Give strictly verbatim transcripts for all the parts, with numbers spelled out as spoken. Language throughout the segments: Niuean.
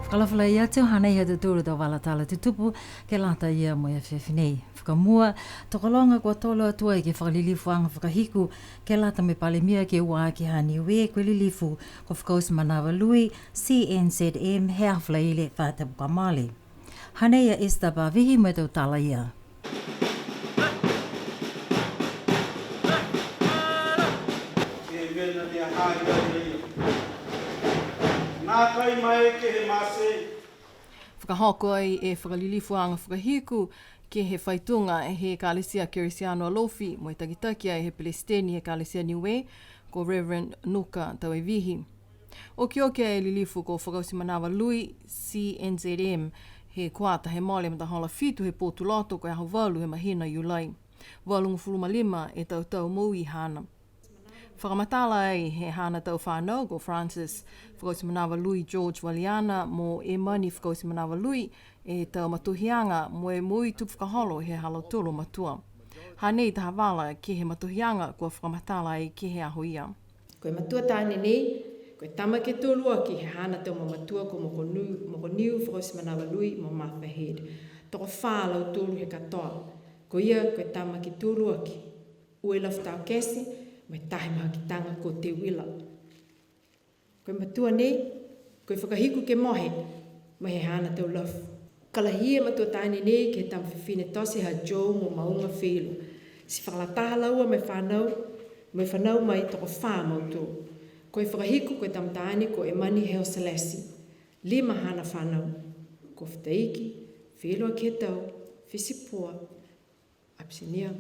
Fakaalofa lahi atu, hanei ha tautolu tau vala tala tutupu ke lata ia mo e afiafi nei. Fakamua, tokologa kua tolo atu ai ke he fakalilifuaga fakahiku ke lata mo e Palemia ke ua aki ha Niue, ko e lilifu ko Fakaotimanava Lui, C N Z M, he aho Falaile fā tapu kua mole. Hanei a Esther Pavihi mo e tau tala ia. Ke mena ni a hai ai ia. Nākai mai ke he mase. Fakahoko ai e fakalilifuaga fakahiku ke he faituga he Ekalesia Kerisiano Alofi, mo e takitaki ai he Pelesiteni he Ekalesia Niue, ko Reverend Nuka Tauevihi. Okioki e lilifu ko Fakaotimanava Lui, C N Z M, he kuata he mole matahola fitu he pō Tuloto, ko e aho valu he mahina Iulai. Valugofulu ma lima e tau tau moui haana. Fakamatala ai he haana tau fānau ko Francis Fakaotimanava Lui George Valiana mo Emani Fakaotimanava Lui e tau matohiaga mo e moui tupu fakaholo he ha lautolu a matua. Hanei taha vala ke he matohiaga kua fakamatala ai ke he aho ia. Ko e matua taane nei, ko e tama ke tolu aki he haana tau mamatua ko Mokoniu, Mokoniu Fakaotimanava Lui mo Martha Head. Tokofā a lautolu he katoa. Ko ia ko e tama ke tolu aki. Ua e lafu taokete, mo e taha e mahakitaga ko Teuila. Ko e matua nei, ko e fakahiku ke mohe, mo e haana tau lafu. Ka lahi e matua taane nei ke he tama fifine tote ha Joe mo Mauga Feilo. Ti fakalataha a laua mo e fānau, mo e fānau mai tokofā a mautolu. Ko e fakahiku ko e tama taane ko Emani Heoselesi. Lima haana fānau. Ko Fataiki, Feilo Aketau, Fisipua, Abyssinia,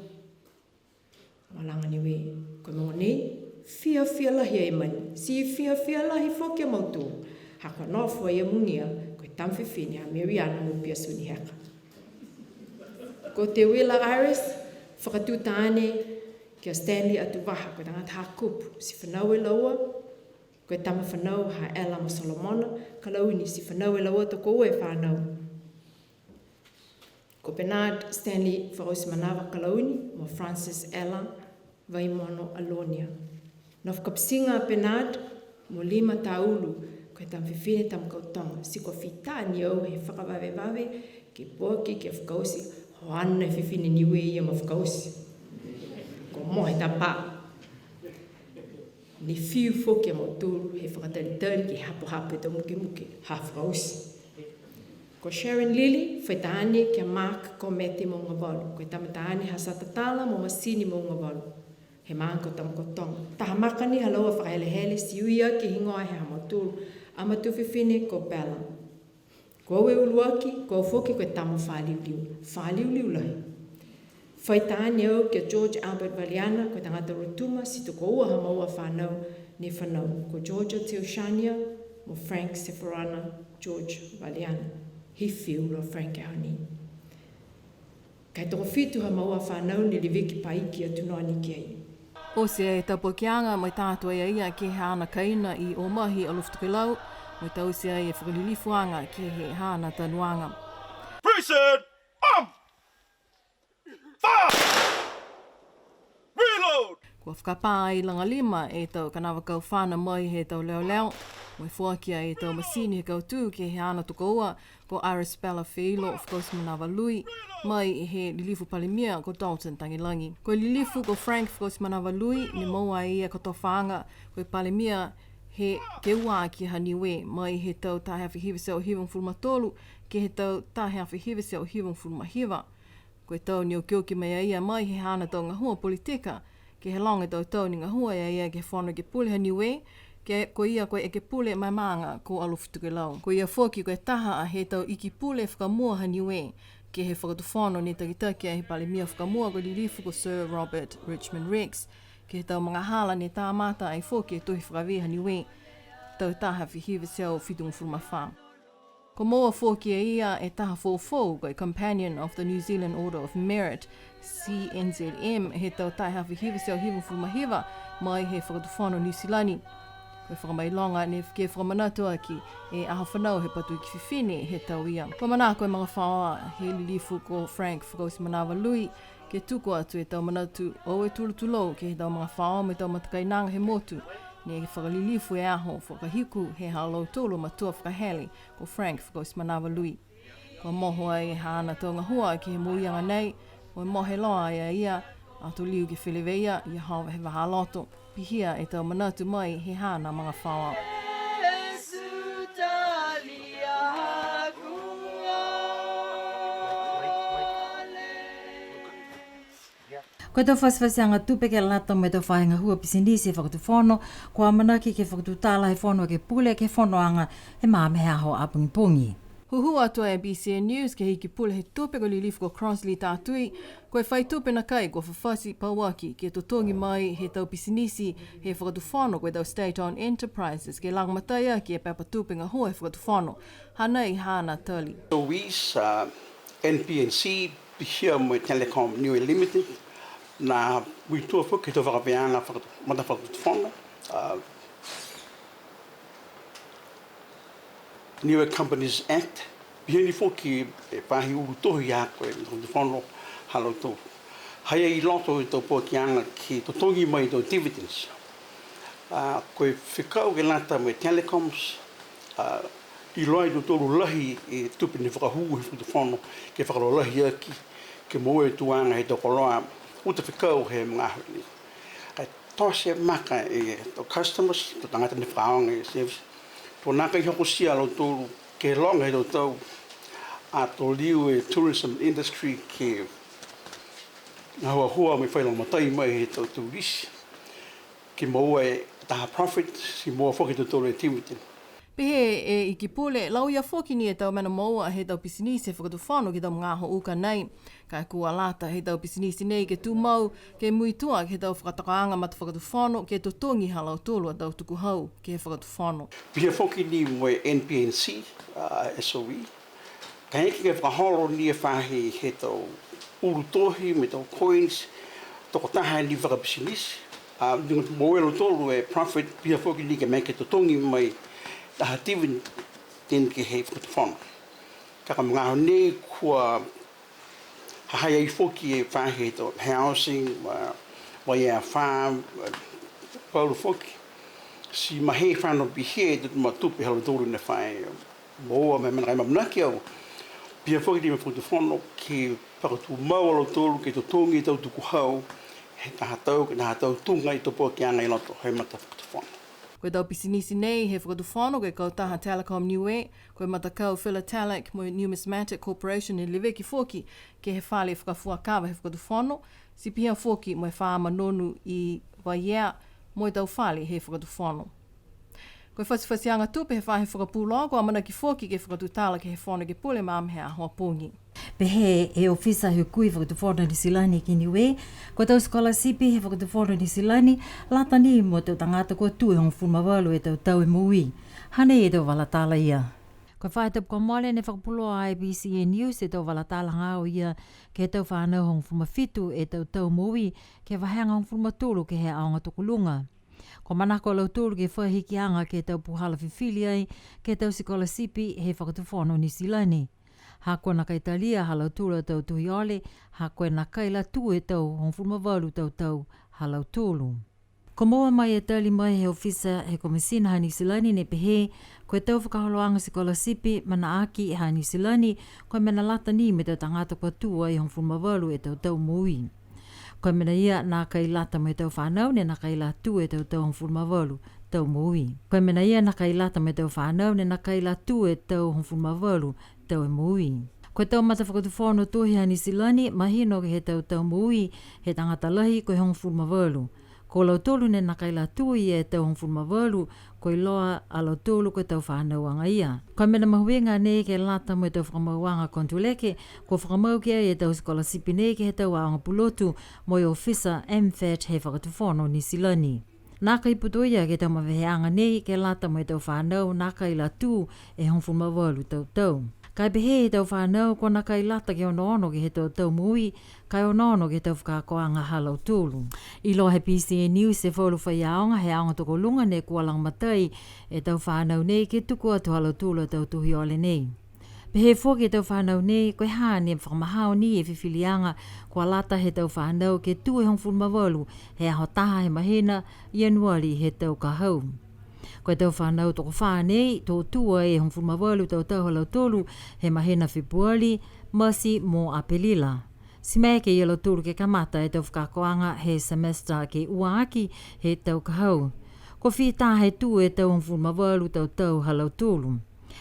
Malaga Niue. Ko e mogonei, fiafia lahi a Emani, ti fiafia lahi foki a mautolu. Ha kua nofo a ia mogia, ko e tama fifine ha Mariana mo Piasuni Heka. Ko Teuila Iris, fakatū taane ki a Stanley Atuvaha, ko e tagata Hakupu, ti fānau e laua, ko e tama fānau ha Ella mo Solomona Kalauni, ti fānau e laua tokoua e fānau. Ko Bernard Stanley Fakaotimanava Kalauni mo Francis Ella Vaimono Alonia. Nofo kapitiga a Bernard mo Lima Taulu, ko e tama fifine tama kautoga, ti kua fita ni au he fakavavevave, ke poaki, ke fakaoti, hoana e fifine Niue ia mo fakaoti. Kua mohe tapa. Ne fiu foki a mautolu he fakatalitali ke hapohapo e tau mukemuke, ha fakaoti. Ko Sharon Lily, fai taane ki a Mark Komete Mougavalu, ko e tama taane ha Satatala mo Masini Mougavalu. He maaga ko Tamakautoga. Taha maka ni ha laua fakahelehele, ti ui aki e higoa he ha mautolu a matua fifine ko Bella. Ko au e uluaki, ko au foki ko e tama fāliuliu. Fāliuliu lahi. Fai taane au ki a George Albert Valiana, ko e tagata Rotuma, ti tokoua ha maua fānau ne fānau. Ko Georgia Teoshania mo Frank Seferana George Valiana. He fiu a Frank e aho nei. Ka e tokofitu ha maua fānau ne leveki paiki atu noa ni ki ai. Oti e tapuakiaga mo e tā atu ai a ia ke he haana kaina i Omahi, Alofi Tokelau, mo e taute ai e fakalilifuaga ke he haana tanuaga. Prison! Arm! Fire! Reload! Kua fakapā ai laga lima e tau kanavaakau fana mai he tau leoleo, mo e foaki ai e tau masini he kautū ke he haana tokoua, ko Iris Bella Feilo Fakaotimanava Lui, mai he lilifu Palemia ko Dalton Tagelagi. Ko e lilifu ko Frank Fakaotimanava Lui, ne moua e ia e kotofaaga ko e Palemia he ke ua aki ha Niue, mai he tau taha e afe hiva e teau hivagofulu ma tolu, ke he tau taha e afe hiva e teau hivagofulu ma hiva. Ko e tau ne okioki mai a ia mai he haana tau gahua politika, ke he loga e tau tau ne gahua a ia ke he Fono Ekepule ha Niue, ke ko ia ko e Ekepule ma e maaga ko Alofi Tokelau. Ko ia foki ko e taha he tau Iki Pule fakamua ha Niue, ke he Fakatufono ne takitaki ai he Palemia fakamua ko e lilifu ko Sir Robert Richmond Rex, ke he tau magahala ne kamata ai foki e Tohi Fakavē ha Niue, tau taha e afe hiva e teau fitugofulu ma fā. Kua moua foki e ia e taha foufou, ko e Companion of the New Zealand Order of Merit, C N Z M, he tau taha e afe hiva e teau hivagofulu ma hiva, mai he Fakatufono Niu Silani. Ko e fakamailoga ne ke fakamanatu aki e Aho Fanau he Patuiki Fifine he tau ia. Kua manako e magafaoa he lilifu ko Frank Fakaotimanava Lui, ke tuku atu e tau manatu o e tulutulou ke he tau magafaoa mo e tau matakainaga he motu, Ne fakalilifu e aho fakahiku he ha lautolu a matua fakahele, ko Frank Fakaotimanava Lui. Kua moho ai e haana tau gahua ke he moui aga nei, mo e mohe loa a ia, ato liu ke feleveia Iehova he vahā loto, pihia e tau manatu mai he haana magafaoa. Ko e tau fatifatiaga tupe ke lata mo e tau faahi gahua pisinisi he Fakatufono, kua amanaki ke fakatutala he Fono Ekepule ke he fonoaga he magaaho he aho a pogipogi. Hūhū atu e B C N News ke he Iki Pule he Tupe ko e Lilifu ko Crossley Tatui, ko e fai tupe nākai kua fafati pauaki ke totogi mai he tau pisinisi he Fakatufono, ko e tau state-owned enterprises, ke lagomatai aki e pepa tupe gahua he Fakatufono. Hanei haana tali. So we, uh, N P N C, pihia mo e Telecom Niue Limited, ne muitua foki he tau fakavēaga faka-, matafakatufono, uh, Niue Companies Act, pihia ni foki e faahi ulu tohi ha ko e matafakatufono ha lautolu. Ha i ai i loto e tau poakiaga ke totogi mai e tau dividends. A, ko e fekau ke lata mo e telecoms, a, iloa e tautolu lahi e tupe ne fakahū he Fakatufono ke fakalaulahi aki, ke moua e tuaga he tau koloa uta fekau he magaaho nei. Ka e tote maka e tau customers, tau tagata ne fakaaoga e service. To nākai hokotia a lautolu ke loga he tau tau, ato liu e tourism industry ke gahuahua mo e fai lagomatai mai he tau turisi, ke moua e taha profit, ti moua foki e tautolu e dividend. Pehē e Iki Pule, lauia foki ni e tau mena moua he tau pisinisi he Fakatufono ke he tau magaaho uka nei. Ka e kua lata he tau pisinisi nei ke tumau, ke muitua ke he tau fakatokaaga matafakatufono, ke totogi ha lautolu a tau tukuhau ke he Fakatufono. Pihia foki ni mo e N P N C, a, S O E. Kaeke ke fakaholo ni e faahi he tau ulu tohi mo e tau coins, tokotaha ni fakapisinisi, a, ne moua e lautolu e profit, pihia foki ni ke maeke ke totogi mai taha dividend ke he Fakatufono. Ka ko e magaaho nei kua ha ha i ai foki e faahi he tau housing, a, Vaiea Farm, a, Paulu foki. Ti mahē fano pihia e tau mena tupe ha lautolu ne fai. Moua mo e mena ka e amaamanaki au, pihia foki ni mo e Fakatufono ke fakatumau a lautolu ke totogi e tau tukuhau he taha tau ke he taha tau tuga e tau poakiaga i loto he matafakatufono. Ko e tau pisinisi nei he Fakatufono, ko e kautaha Telecom Niue, ko e matakau Philatelic mo e Numismatic Corporation ne leveki foki ke he fale fakafuakava he Fakatufono, ti pihia foki mo e faama nonu i Vaiea mo e tau fale he Fakatufono. Ko e fatifatiaga tupe he faahi fakapuloa, kua amanaki foki ke fakatutala ke he Fono Ekepule magaaho he aho a pogi. Pehē e ofisa he hukui Fakatufono Niu Silani ki Niue, ko e tau sikolasipi he Fakatufono Niu Silani, lata ni mo e tau tagata kua tū e hogofulu ma valu e tau tau e moui. Hanei e tau vala tala ia. Ko e faahi tapu kua mole ne fakapuloa ai e B C N News e tau vala tala hagaao ia ke he tau fanau hogofulu ma fitu e tau tau moui, ke he vahega hogofulu ma tolu ke he aoga tokoluga. Kua manako a lautolu ke fai hikiaga ke he tau puhala fifili ai ke he tau sikolasipi he Fakatufono Niu Silani. Ha kua nākai talia ha lautolu a tau tohi ole, ha kua nākai la tū e tau hogofulu ma valu tau tau ha lautolu. Kua moua mai e tali mai he ofisa he Komisina ha Niu Silani ne pehē, ko e tau fakaholoaga sikolasipi manaaki ha Niu Silani, ko e mena lata ni mo e tau tagata kua tū ai hogofulu ma valu e tau tau moui. Ko e mena ia nākai lata mo e tau fanau ne nākai la tū e tau tau hogofulu ma valu tau moui. Ko e mena ia nākai lata mo e tau fanau ne nākai la tū e tau hogofulu ma valu tau e moui. Ko e tau matafakatufono tohi ha Niu Silani, mahino ke he tau tau moui he tagata lahi ko e hogofulu ma valu. Ko lautolu ne nākai la tū e tau hogofulu ma valu, ko e iloa a lautolu ko e tau fanau agaia. Ko e mena mahuiga nei ke lata mo e tau fakamauaga konotuleke, kua fakamau ki ai e tau sikolasipi nei ke he tau aoga pulotu mo e ofisa MFAT he Fakatufono Niu Silani. Nākai putoia ia ke he tau maveheaga nei ke lata mo e tau fanau nākai la tū e hogofulu ma valu tau tau. Ka e pehē e tau fanau kua nākai lata ke onoono ke he tau tau moui, ka e onoono ke he tau fakaakoaga ha lautolu. Iloa he B C N News e falu faiaoga he aoga tokoluga ne kua lagomatai e tau fanau nei ke tuku atu ha lautolu a tau tohi ole nei. He foki e tau fanau nei, ko e ha ne fakamahao ni e fifiliaga kua lata he tau fanau ke tū e hogofulu ma valu he aho taha he mahina Ianuari he tau ka hau. Ko e tau fanau tokofā nei, to tū ai e hogofulu ma valu tau tau ha lautolu he mahina Fepuali, Masi mo Apelila. Ti maeke ia lautolu ke kamata e tau fakaakoaga he semester ke ua aki he tau ka hau. Kua fita he tū e tau hogofulu ma valu tau tau ha lautolu.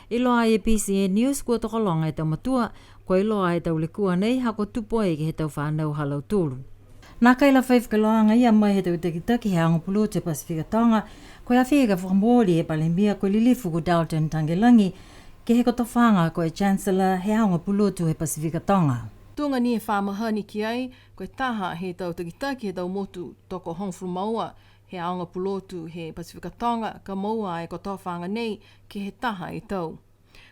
Iloa e BCN News kua tokologa e tau matua, kua iloa e tau lekua nei ha kua tupu ai ke he tau fanau ha lautolu. Nākai la fai fakailoaaga ia mai he tau takitaki he aoga pulotu he Pasifika Toga, ko e afī ka fakamooli he Palemia ko e Lilifu ko Dalton Tagelagi, ke he kotofaaga ko e Chancellor he aoga pulotu he Pasifika Toga. Tuga ni e fa mahani ki ai, ko e taha he tau takitaki he tau motu tokohogofulu ma ua he aoga pulotu he Pasifika Toga, ka moua e kotofaaga nei ke he taha e tau.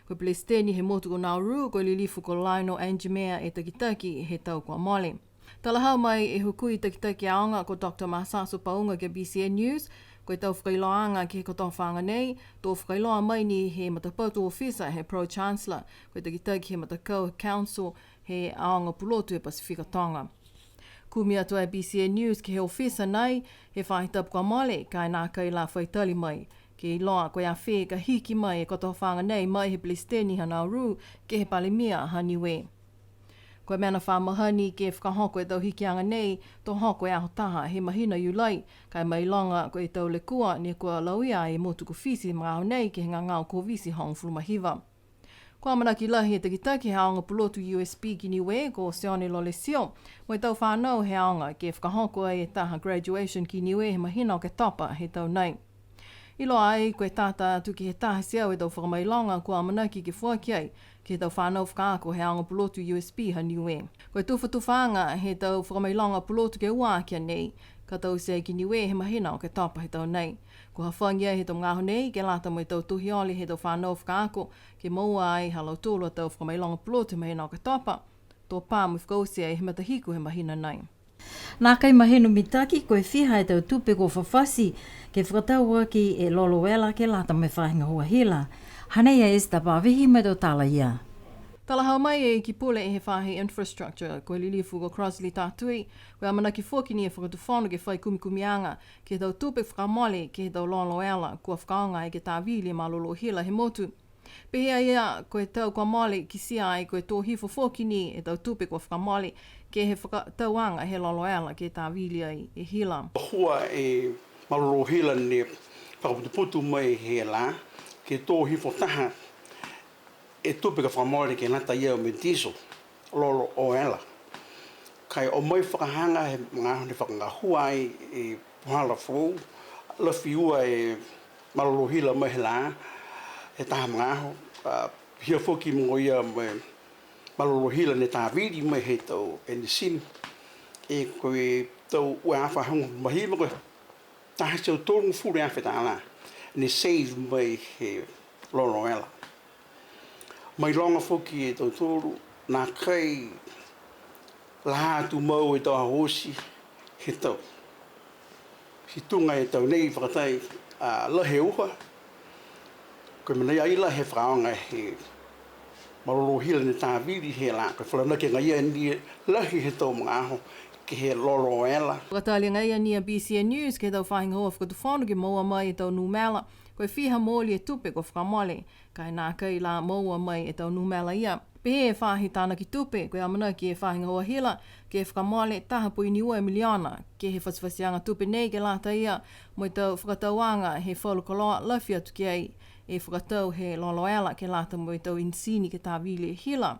Ko e Pelesiteni he motu ko Nauru, ko e Lilifu ko Lionel Angemea e takitaki he tau kua mole. Talahau mai e hukui takitaki aoga ko Doctor Masasu Pauga ke he BCN News, ko e tau fakailoaaga ke he kotofaaga nei, to fakailoa mai ni he matapatu ofisa he Pro Chancellor, ko e takitaki he matakau Council he aoga pulotu he Pasifika Toga. Kumi atu e BCN News ke he ofisa nei he faahi tapu kua mole, ka e nākai la fai tali mai ke iloa ko e afē ka hiki mai e kotofaaga nei mai he Pelesiteni ha Nauru ke he Palemia ha Niue. Ko e mena fa mahani ke fakahoko e tau hikiaga nei, to hoko e aho taha he mahina Iulai, ka e mailoga ko e tau lekua ne kua lauia e motu ko Fisi he magaaho nei ke he gagao Koviti hogofulu ma hiva. Kua amanaki lahi e takitaki he aoga pulotu USP ki Niue ko Sione Lolesio, mo e tau fanau he aoga ke fakahoko ai e taha graduation ki Niue he mahina Oketopa he tau nei. Iloa ai ko e tata atu ke he taha e teau e tau fakamailoga kua amanaki ke foaki ai ke he tau fanau fakaako he aoga pulotu USP ha Niue. Ko e tufatufaaga he tau fakamailoga pulotu ke ua aki a nei, ka taute ai ki Niue he mahina Oketopa he tau nei. Kua hafagi ai he tau magaaho nei ke lata mo e tau tohi ole he tau fanau fakaako, ke moua ai ha lautolu a tau fakamailoga pulotu he mahina Oketopa, to pā mo e fakaoti ai he matahiku he mahina nei. Nākai mahino mitaki ko e fiha e tau tupe kua fafati ke fakatau aki e lolo ela ke lata mo e faahi gahua hila. Hanei a Esther Pavihi mo e tau tala ia. Talahau mai e Iki Pule he faahi infrastructure, ko e Lilifu ko Crossley Tatui, ko e amanaki foki ni e Fakatufono ke fai kumikumiaga ke he tau tupe fakamole ke he tau lolo ela kua fakaaoga ai ke tāvili e malolō hila he motu. Pehē a ia, ko e tau kua mole kitia ai ko e tō hifo foki ni e tau tupe kua fakamole ke he fakatauaga he lolo ela ke tāvili ai e hila. Hua e malolō hila ne fakaputuputu mai he lā, ke tō hifo taha e tupe ka fakamole ke lata ia mo e diesel, lolo ela. Ka e o mai fakahaga he magaaho ne fakagahua ai e puhala foou, lafi ua e malolō hila mai he lā, he taha magaaho, a, pihia foki mo ia mo e malolō hila ne tāvili mai he tau enisini. E ko e tau ua afe hogofulu ma hiva ko e taha e teau tolugofulu e afe tālā ne save mai he lolo ela. Mailoga foki e tautolu, nākai la tumau e tau aho oti he tau. Ti tuga e tau nei fakatai, a, lahi e uha, ko e mena ia ai la he fakaaoga he malolō hila ne tāvili he lā, ko e falanaki agaia ni lahi he tau magaaho ke he lolo ela. Fakatali agaia ni a BCN News ke he tau faahi gahua Fakatufono ke moua mai e tau numela, ko e fiha mooli e tupe kua fakamole, ka e nākai la moua mai e tau numela ia. Pehē e faahi tānaki tupe, ko e amanaki e faahi gahua hila ke fakamole taha poini ua e miliona ke he fatifatiaga tupe nei ke lata ia mo e tau fakatauaga he falu koloa lafi atu ki ai e fakatau he lolo ela ke lata mo e tau inisini ke tāvili e hila.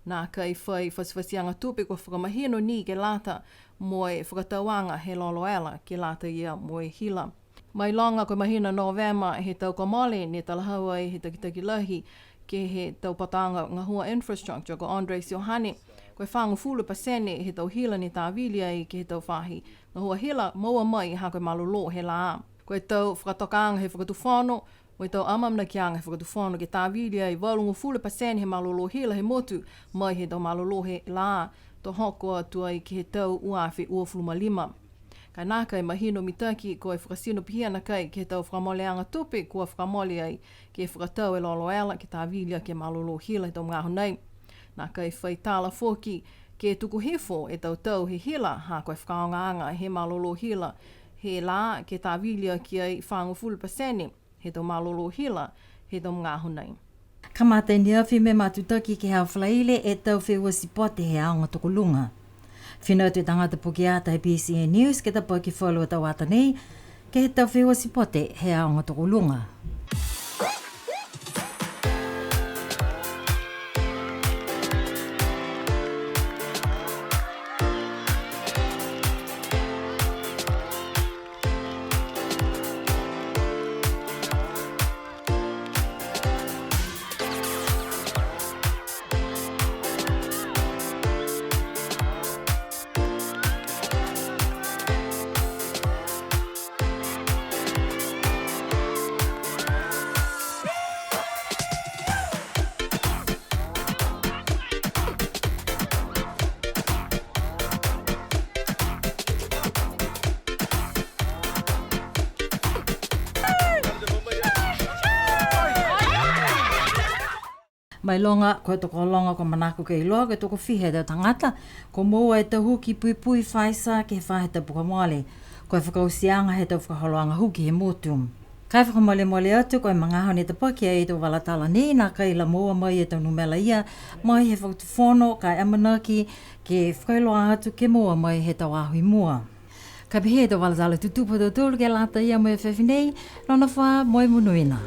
Nākai fai fatifatiaga tupe kua fakamahino ni ke lata mo e fakatauaga he lolo ela ke lata ia mo e hila. Mailoga ko e mahina Novema he tau kua mole ne talahau ai he takitaki lahi ke he tau pataaga gahua infrastructure ko Andre Siohane, ko e fagofulu pasene he tau hila ne tāvili ai ke he tau faahi gahua hila moua mai ha ko e malolō he lā. Ko e tau fakatokaaga he Fakatufono, mo e tau amaamanakiaga he Fakatufono ke tāvili ai valugofulu pasene he malolō hila he motu mai he tau malolō he lā, to hoko atu ai ke he tau ua afe uafulu ma lima. Ka nākai mahino mitaki ko e fakatino pihia nakai ke he tau fakamoleaga tupe kua fakamole ai ke fakatau e lolo ela ke tāvili aki e malolō hila he tau magaaho nei. Nākai fai tala foki ke tuku hifo e tau tau he hila ha ko e fakaaogaaga he malolō hila he lā ke tāvili aki ai fāgofulu pasene he tau malolō hila he tau magaaho nei. Kamata e afiafi mo e matutaki ke he aho Falaile e tau feua sipote he aoga tokoluga. Fina atu e tagata pukeata he B C N News ke tapaki falu a tau ata nei ke he tau feua sipote he aoga tokoluga. Mailoga, ko e tokologa kua manako ke iloa ko e tokofiha e tau tagata kua moua e tau huki puipui Pfizer ke he faahi tapu kua mole. Ko e fakaotiaga he tau fakaholoaga huki he motu. Ka e fakamolemole atu, ko e magaaho ne tapaki ai e tau vala tala nei, nākai la moua mai e tau numela ia mai he fakatufono, ka e amanaki ke fakailoa atu ke moua mai he tau aho i mua. Ka pehē e tau vala tala tutupu ha tautolu ke lata ia mo e afiafi nei, nonofo ā mo e monuina.